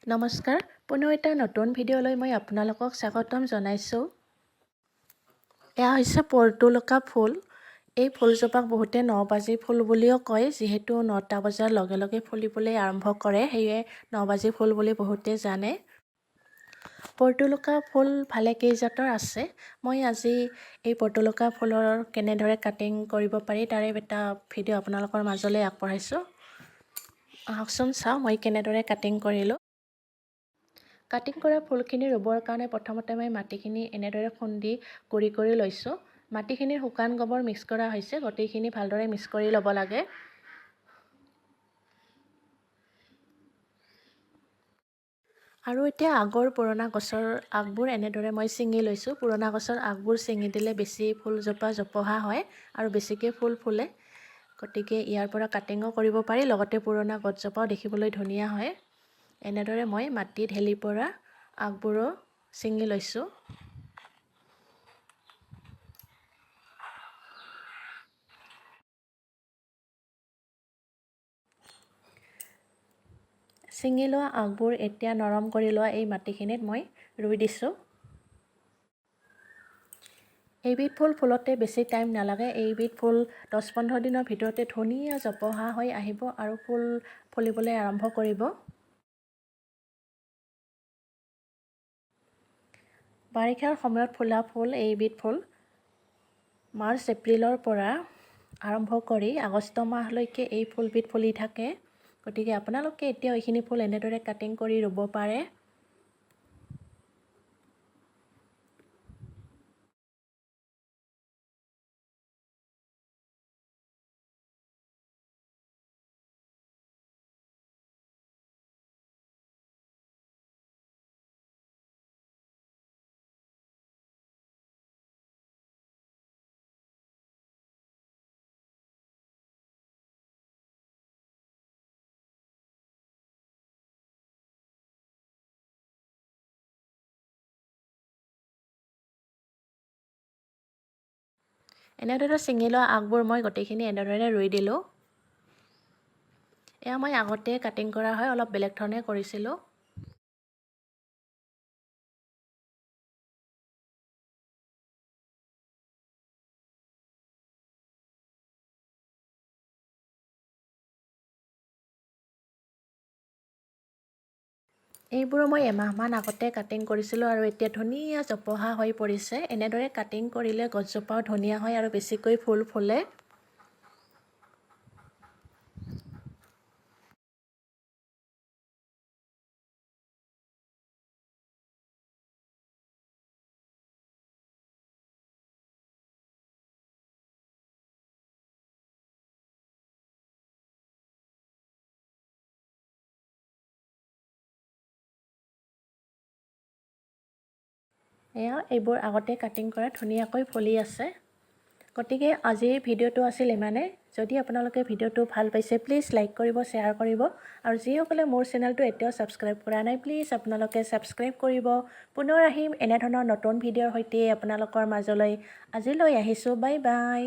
নমস্কাৰ, পুনৰ এটা নতুন ভিডিঅ'লৈ মই আপোনালোকক স্বাগতম জনাইছোঁ। এয়া হৈছে পৰ্টুলকা ফুল। এই ফুলজোপাক বহুতে ন বাজি ফুল বুলিও কয়, যিহেতু 9টা বজাৰ লগে লগে ফুলিবলৈ আৰম্ভ কৰে, সেয়ে ন বাজি ফুল বুলি বহুতে জানে। পৰ্টুলকা ফুল ভালে কেইজাতৰ আছে। মই আজি এই পৰ্টুলকা ফুলৰ কেনেদৰে কাটিং কৰিব পাৰি তাৰে এটা ভিডিঅ' আপোনালোকৰ মাজলৈ আগবঢ়াইছোঁ। আহকচোন চাওঁ মই কেনেদৰে কাটিং কৰিলোঁ। কাটিং কৰা ফুলখিনি ৰুবৰ কাৰণে প্ৰথমতে মই মাটিখিনি এনেদৰে খুন্দি গুড়ি কৰি লৈছোঁ। মাটিখিনিৰ শুকান গোবৰ মিক্স কৰা হৈছে, গোটেইখিনি ভালদৰে মিক্স কৰি ল'ব লাগে। আৰু এতিয়া আগৰ পুৰণা গছৰ আগবোৰ এনেদৰে মই ছিঙি লৈছোঁ। পুৰণা গছৰ আগবোৰ ছিঙি দিলে বেছি ফুলজোপা জোপোহা হয় আৰু বেছিকৈ ফুল ফুলে, গতিকে ইয়াৰ পৰা কাটিঙো কৰিব পাৰি, লগতে পুৰণা গছজোপাও দেখিবলৈ ধুনীয়া হয়। এনেদৰে মই মাটিত হেলি পৰা আগবোৰো ছিঙি লৈছোঁ। ছিঙি লোৱা আগবোৰ এতিয়া নৰম কৰি লোৱা এই মাটিখিনিত মই ৰুই দিছোঁ। এইবিধ ফুল ফুলতে বেছি টাইম নালাগে। এইবিধ ফুল 10-15 দিনৰ ভিতৰতে ধুনীয়া জোপোহা হৈ আহিব আৰু ফুল ফুলিবলৈ আৰম্ভ কৰিব। বাৰিষাৰ সময়ত ফুলা ফুল এইবিধ ফুল মাৰ্চ এপ্ৰিলৰ পৰা আৰম্ভ কৰি আগষ্ট মাহলৈকে এই ফুলবিধ ফুলি থাকে। গতিকে আপোনালোকে এতিয়া এইখিনি ফুল এনেদৰে কাটিং কৰি ৰুব পাৰে। এনেদৰে ছিঙি লোৱা আগবোৰ মই গোটেইখিনি এনেদৰে ৰুই দিলোঁ। এয়া মই আগতে কাটিং কৰা হয়, অলপ বেলেগ ধৰণে কৰিছিলোঁ। এইবোৰো মই এমাহমান আগতে কাটিং কৰিছিলোঁ আৰু এতিয়া ধুনীয়া জোপোহা হৈ পৰিছে। এনেদৰে কাটিং কৰিলে গছজোপাও ধুনীয়া হয় আৰু বেছিকৈ ফুল ফুলে। এয়া এইবোৰ আগতে কাটিং কৰা ধুনীয়াকৈ ফুলি আছে। গতিকে আজিৰ ভিডিঅ'টো আছিল ইমানে। যদি আপোনালোকে ভিডিঅ'টো ভাল পাইছে প্লিজ লাইক কৰিব, শ্বেয়াৰ কৰিব আৰু যিসকলে মোৰ চেনেলটো এতিয়াও ছাবস্ক্ৰাইব কৰা নাই প্লিজ আপোনালোকে ছাবস্ক্ৰাইব কৰিব। পুনৰ আহিম এনেধৰণৰ নতুন ভিডিঅ'ৰ সৈতে আপোনালোকৰ মাজলৈ। আজিলৈ আহিছোঁ, বাই বাই।